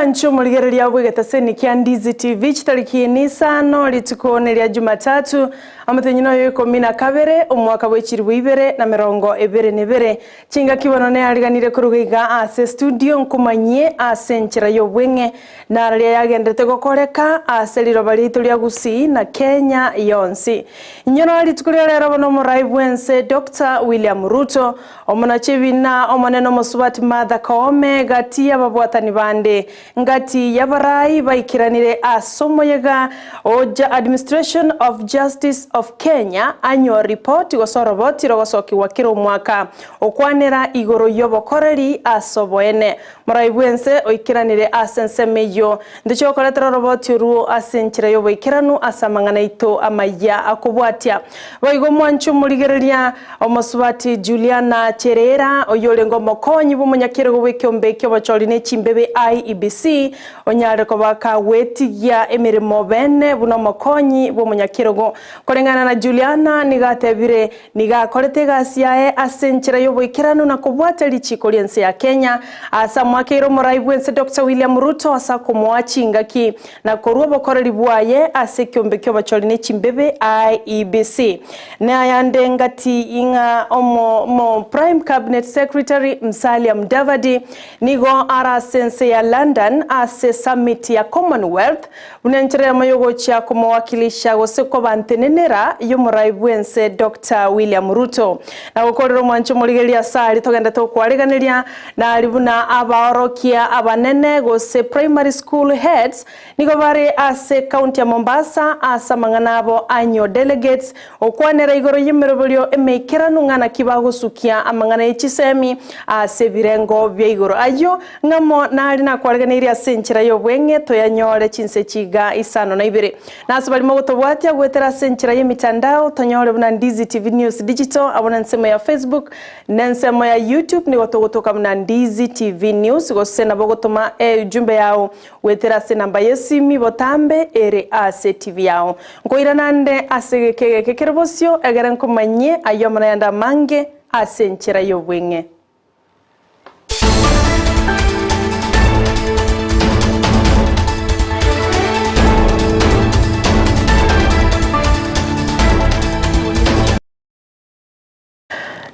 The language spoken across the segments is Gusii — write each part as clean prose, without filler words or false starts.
Mwanche omorigereria bw'egetaseni kia Ndizi TV chitariki nisano rituko neria Jumatatu omotenyi noyo ikomi na kabere omwaka bwe chilifu ibere na merongo ebere na ebere. Chingaki bono neariganire koruga iga ase estudio nkomanyie ase enchera y'obweng'e nararia yagenderete gokoreka ase riroba riaito ria Gusii na Kenya yonsi. Inyora rituko ria rero bono omorai bwense Doctor William Ruto Omonachi ebina omonene omosubati Martha Koome gati y'ababwatani bande ngati y'abarai baikeranire ase omoyega oja Administration of Justice of Kenya Annual Report gose oroboti rogosokigwa kera omwaka okwanera igoro y'obokoreri ase oboene. Morai bwense oikeranire ase ensemo eyio ntochie gokoretera oroboti orwo ase enchera y'oboikeranu ase amang'ana aito amayia akobwatia. Boigo omwanchi omorigereria, omosubati Juliana Cherera, oyio orenge omokonyi bw'omonyakerogo bw'ekeombe ki'obochori ne chimbebe IEBC, onyare koba kagwetigia emeremo bene buna omokonyi bw'omonyakerogo. Koreng'ana na Juliana nigo atebire Nigo akorete egasi yaye ase enchera y'oboikeranu na kobwatia richiiko ri'ense ya Kenya. Ase amoakeire omorai bw'ense Doctor William Ruto ase akomoa chingaki na korua obokoreri bwaye ase ekiombe ki'obochori ne chimbebe IEBC. Nayande ngati ing'a omo omo Prime Cabinet Secretary Musalia Mudavadi nigo are ase ense ya London ase summit ya Commonwealth Buna enchera eyemo y'ogochia komowakilisha gose koba ntenenera y'omorai bw'ense Doctor William Ruto. Na gokorera omwancho omorigereria ase aria togendete gokwariganeria na aria buna abaorokia abanene gose primary school heads nigo bare ase ecounty ya Mombasa ase amang'ana abo annual delegates Gokwanera igoro y'emeroberio emeikeranu ng'a naki bagosukia amang'ana ye chisemi ase ebirengo bia igoro. Ayio ng'amo nare nakwareganeirie ase enchera y'obweng'e toyanyore chinse chiga isano na ibere. Na ase barimo gotobwatia goetera ase enchera y'emitandao tonyore buna Ndizi TV News Digital abwo nensemo ya Facebook nensemo ya YouTube nigo togotoka buna Ndizi TV News gose nabo ogotoma ejumbe yao Goetera ase enamba y'esimi botambe ere ase TV yao. Nkoirana nde ase egeka egeke kere bosio, egere nkomanyie ayio amo nayande amange ase enchera y'obweng'e.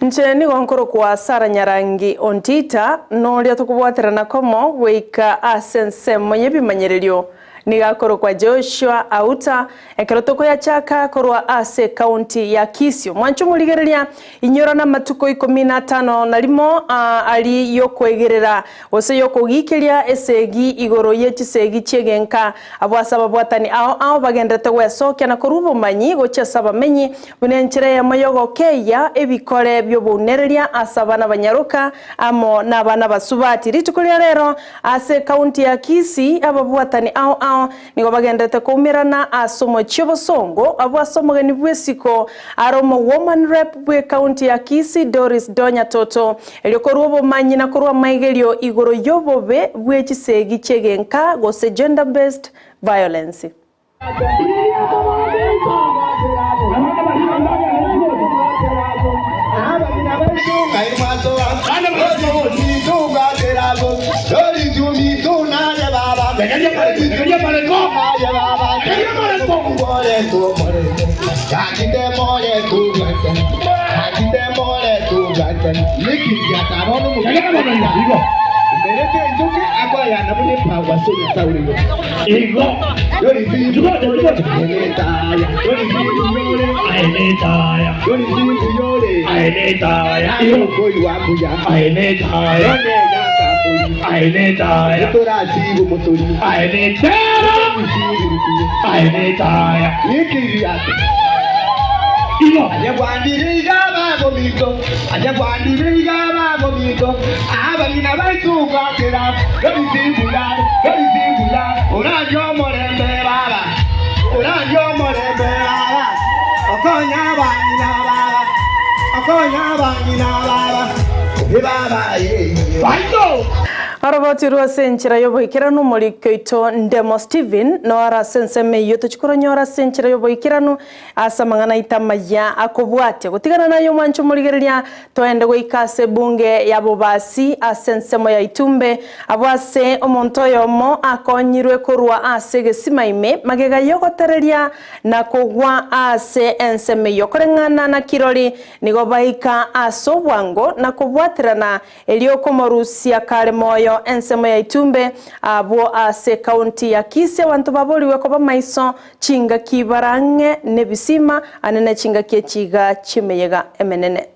Inche nigo nkorokwa Sara Nyarangi Ontita, noria tokobwaterana komo goika ase ensemo y'ebimanyererio. Nigo akorokwa Joshua Auta, ekero tokoyachaka korwa ase ekaunti ya Kisii. Mwanche omorigereria, inyora namatuko ikomi na atano na rimo aria yokoegerera gose yokogikeria esegi igoro ye chisegi chi'egenka. Abwo ase ababwatani ao ao bagenderete gwesokia na korua obomanyi gochia ase abamenyi, Buna enchera eyemo y'ogokeyia ebikore bi'obounereria ase abana abanyaroka amo nabana abasubati. Rituko ria rero ase ekaunti ya Kisii ababwatani ao ao nigo bagenderete koumerana ase omochie obosongo abwo ase omogeni bw'esiko are omo woman rep bw'ekaunti ya Kisii Doris Donya Toto erio korwa obomanyi na korwa amaigerio igoro y'obobe bw'echisegi chi'egenka gose gender based violence. Igo Orange omorembe baba, orange omorembe baba, okonya abang'ina baba, okonya abang'ina baba, obe baba yeye. Oroboti rwa ase enchera y'oboikeranu omoriki oito Ndemo Stephen noaro ase ensemo eyio tochia koronyora ase enchera y'oboikeranu ase amang'ana aito amaya akobwatia. Gotigana naye omwanche omorigereria toende goika ase ebunge ya Bobasi ase ensemo ya Itumbe abwo ase omonto oyomo akonyirwe korwa ase egesima ime magega y'ogotereria na kogwa ase ensemo eyio. Koreng'ana na kirori nigo baika ase obwango na kobwaterana Erio okomorusia kare moyo ensemo ya Itumbe, abwo ase ekaunti ya Kisii abanto baborigwe koba maiso chingaki barang'e nebisima ane ne chingaki echiga chi'emeyega emenene.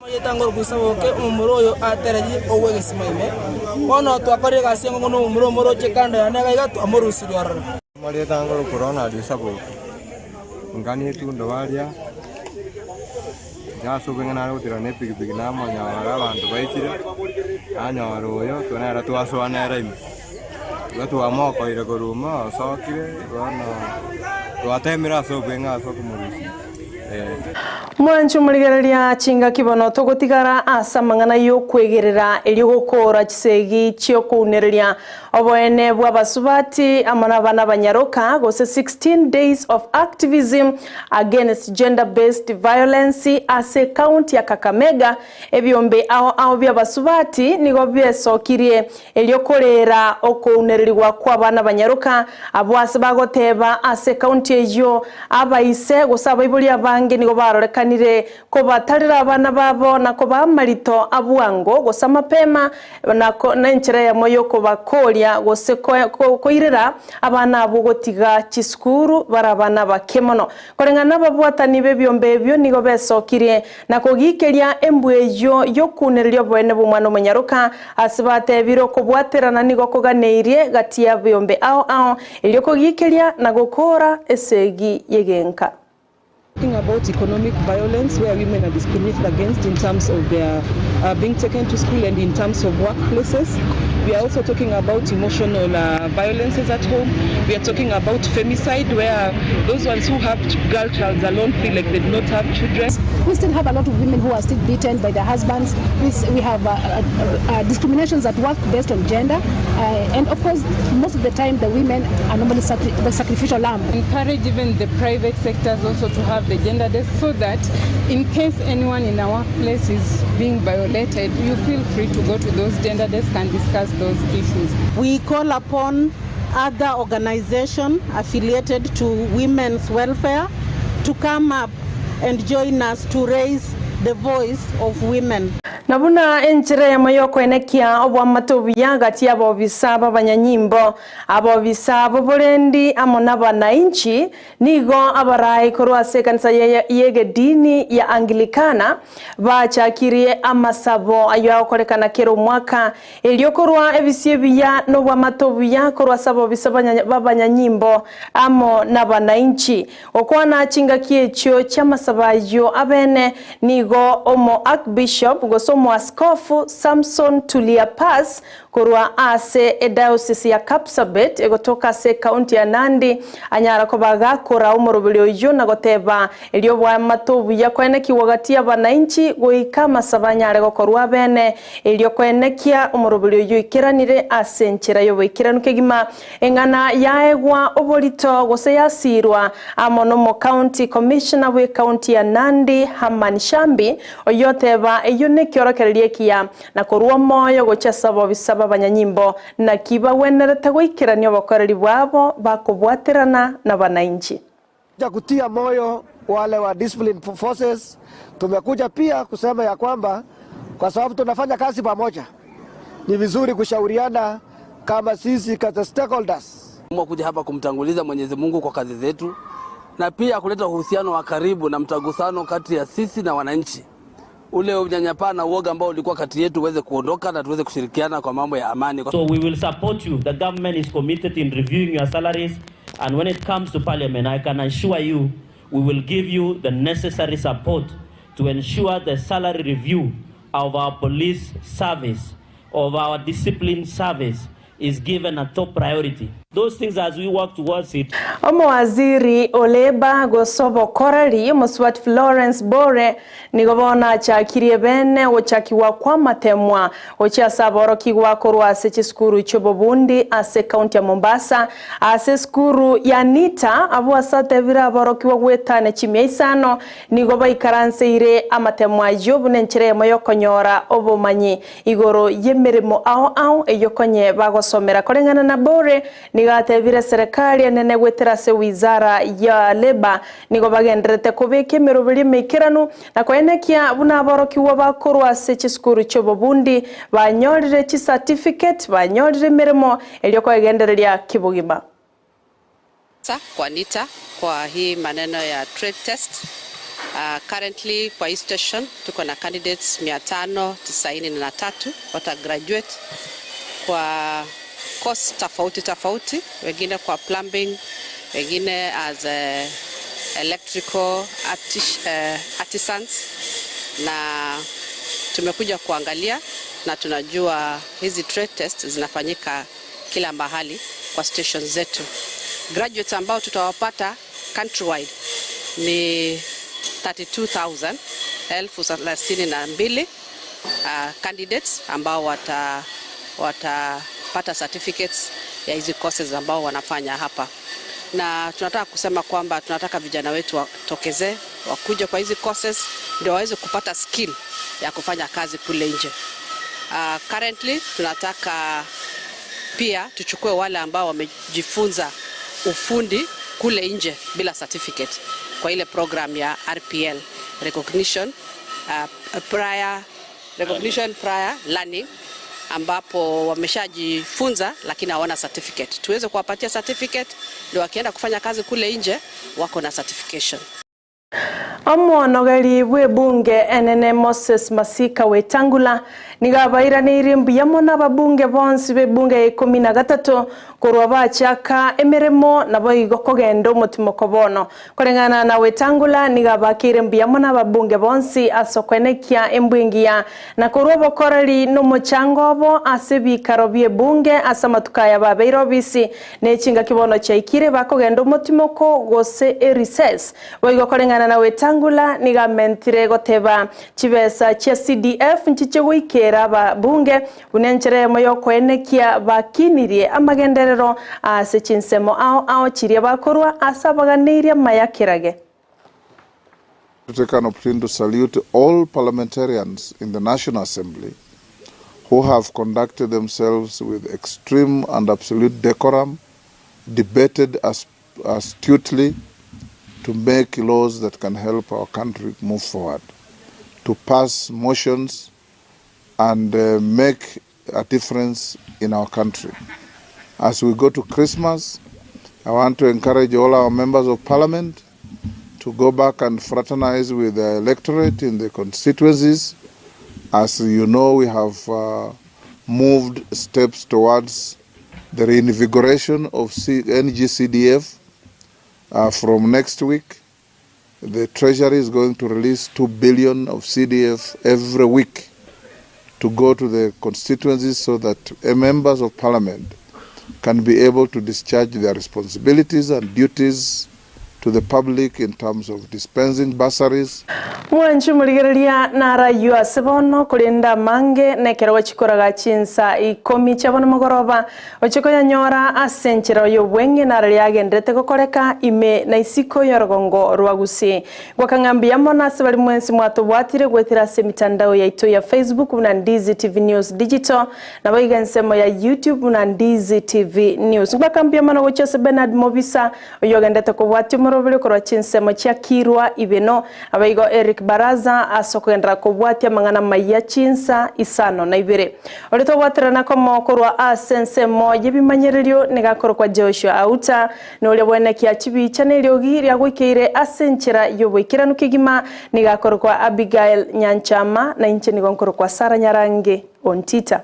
Omoyetangoro bw'Isaboke, omomura oyo atererie ogw'egesima ime. Bono twakorire egasi enkong'u nomomura omoroche kando yane iga iga, twamorusirie ororo. Omoyetangoro korwa Isaboke, ngani etundo baria, inche ase obweng'e nare gotira ne epikipiki namonyora abanto baikire, nanyora oyo nere twasoa nere ime. Igo twamokoire korwa ime osokire, bono twatemire ase obweng'e ase okomorusia. Mwanche omorigereria chingaki bono togotigara ase amang'ana y'okwegerera erio gokoora chisegi chi'okounereria oboene bw'abasubati amo nabana abanyaroka gose 16 days of activism against gender based violence ase ekaunti ya Kakamega ebiombe ao ao bi'abasubati nigo biesokirie Erio koreera okounererigwa kw'abana abanyaroka, abwo ase bagoteeba ase ekaunti eyio, abaise gose abaibori abange nigo barorekanire kobatarera abana babo na kobaa amarito a bwango gose amapema, na nenchera eyemo y'okobakoria gose koirera abana abwo gotiga chisukuru bare abana abake mono. Koreng'ana nababwatani b'ebiombe ebio nigo besokirie na kogikeria embwa eyio y'okuunereria oboene bw'omwana omonyaroka, ase batebire okobwaterana nigo koganeirie gati y'abiombe ao ao, erio kogikeria na gokoora esegi y'egenka. Talking about economic violence where women are discriminated against in terms of their being taken to school and in terms of workplaces. We are also talking about emotional violences at home. We are talking about femicide where those ones who have girl childs alone feel like they do not have children. We still have a lot of women who are still beaten by their husbands. We, we have discriminations at work based on gender. And of course, most of the time, the women are normally the sacrificial lamb. Encourage even the private sectors also to have the gender desk so that in case anyone in our workplace is being violated, you feel free to go to those gender desks and discuss those issues. We call upon other organizations affiliated to women's welfare to come up and join us to raise the voice of women. Na buna enchera eyemo y'okoenekia oboamate obuya gati y'abobisa b'abanyanyimbo, abobisa b'oborendi amo n'abanainchi, nigo abarai korwa ase ekanisa y'egedini ya Anglikana bachakirie amasabo ayio agokorekana kera omwaka, erio korwa ebisio ebiya na oboamate obuya korwa ase abobisa b'abanyanyimbo amo n'abanainchi. Gokwana chingaki echio chi'amasabo ayio abene, nigo omoarchbishop gose omoaskofu Samson Tulia Pass korwa ase ediocese ya Kapsabet egotoka ase ecounty ya Nandi anyara koba gakora omoroberi oyio na goteba erio oboamate obuya koenekigwa gati y'abanainchi goika amasabo anyare gokorwa abene erio koenekia omoroberi oyio oikeranire ase enchera y'oboikeranu kegima Eng'ana yaegwa oborito gose yasiirwa amo n'omocounty commissioner bw'ecounty ya Nandi Herman Shambi, oyio oteba eyio nekiorokererio ekiya na korwa omoyo gochia ase abobisa b'abanyanyimbo naki bagwenerete goikerania obokoreri bwabo bakobwaterana nabanainchi. Tumekuja kutia moyo wale wa discipline forces. Tumekuja pia kusema ya kwamba kwa sababu tunafanya kazi pamoja, ni vizuri kushauriana kama sisi kama stakeholders. Kuja hapa kumtanguliza Mwenyezi Mungu kwa kazi zetu na pia kuleta uhusiano wa karibu na mtagusano kati ya sisi na wananchi. Ule unyanyapaa na uoga ambao ulikuwa kati yetu uweze kuondoka na tuweze kushirikiana kwa mambo ya amani. So we will support you. The government is committed in reviewing your salaries, and when it comes to parliament, I can assure you we will give you the necessary support to ensure the salary review of our police service, of our discipline service is given a top priority. Those things as we work towards it. Omowaziri o Labour gose obokoreri, Omosubati Florence Bore, nigo bono achakirie bene ogochakigwa kw'amatemwa gochia ase aborokigwa korwa ase chisukuru chi'obobundi ase ekaunti ya Mombasa. Ase esukuru ya Nita, abwo ase atebire aborokigwa goetania chimia isano nigo baikaranseire amatemwa ayio buna enchera eyemo y'okonyora obomanyi Igoro y'emeremo ao ao eyio konye bagosomera. Koreng'ana na Bore, nigo atebire serekari enene goetera ase wizara ya Labour nigo bagendererete kobeka emeroberio emeikeranu na koenekia buna aborokigwa bakorwa ase chisukuru chi'obobundi banyorire chicertificate banyorire emeremo erio koegendereria kibogima. Kwa NITA kwa hii maneno ya trade test. Currently kwa hii station tuko na candidates 593 wata graduate kwa course tofauti tofauti, wengine kwa plumbing, wengine as electrical artisans, na tumekuja kuangalia na tunajua hizi trade test zinafanyika kila mahali kwa station zetu. Graduates ambao tutawapata countrywide ni 32,000, 32,000 candidates ambao watapata certificates ya hizi courses ambao wanafanya hapa. Na tunataka kusema kwamba tunataka vijana wetu watokezee, wakuje kwa hizi courses ndio waweze kupata skill ya kufanya kazi kule nje. Currently tunataka pia tuchukue wale ambao wamejifunza ufundi kule nje bila certificate kwa ile program ya RPL, recognition prior learning, ambapo wameshajifunza lakini hawana certificate. Tuweze kuwapatia certificate ndio wakienda kufanya kazi kule nje wako na certification. Omonogeri bw'ebunge enene Moses Masika Wetangula nigo abairaneirie mbuya mono ababunge bonsi b'ebunge ya ikomi na gatato korwa bachaka emeremo naboigo kogenda omotimoko bono. Koreng'ana na Wetangula nigo abakeire mbuya mono ababunge bonsi ase okoenekia embwa engiya na korwa obokoreri na omochango obo ase ebikaro bi'ebunge ase amatuko aya babeire obisi na echingaki bono chiaikire bakogenda omotimoko gose erecess. Boigo koreng'ana na Wetangula nigo amentire goteba chibesa chia CDF nchiche goikera ababunge buna enchera eyemo y'okoenekia bakinirie amagenderero ase chinsemo ao ao chiria bakorwa ase abaganeirie amaya kerage. To take an opportunity to salute all parliamentarians in the National Assembly who have conducted themselves with extreme and absolute decorum, debated astutely to make laws that can help our country move forward, to pass motions and make a difference in our country. As we go to Christmas, I want to encourage all our members of parliament to go back and fraternize with the electorate in the constituencies. As you know, we have moved steps towards the reinvigoration of NGCDF from next week. The Treasury is going to release 2 billion of CDF every week to go to the constituencies so that members of parliament can be able to discharge their responsibilities and duties to the public in terms of dispensing bursaries. Mwanchi morigereria narayio ase bono korende amange na ekerogo chikoraga chinsa ikomi chia bono mogoroba oche koyanyora ase enchera y'obweng'e nararia agenderete gokoreka ime na isiko y'orogongo rwa Gusii. Gwakang'ambia mono ase bari mwensi mwatobwatire gwetera ase emitandao yaito ya Facebook buna Ndizi TV News Digital nabo iga ensemo ya YouTube buna Ndizi TV News. Gwakambia mono gochia ase Bernard Mobisa oyo ogendete kobwatia omoroberi korwa chinsemo chia Kirwa Ibeno abaigo Eric Baraza ase okogendera kobwatia amang'ana maiya chinsa isano na ibere. Ore tobwaterana komo korwa ase ensemo y'ebimanyererio nigakorokwa Joshua Auta noria bwenekia chibicha neriogi riagoikeire ase enchera y'oboikeranu kegima nigakorokwa Abigail Nyanchama na inche nigo nkorokwa Sara Nyarange Ontita.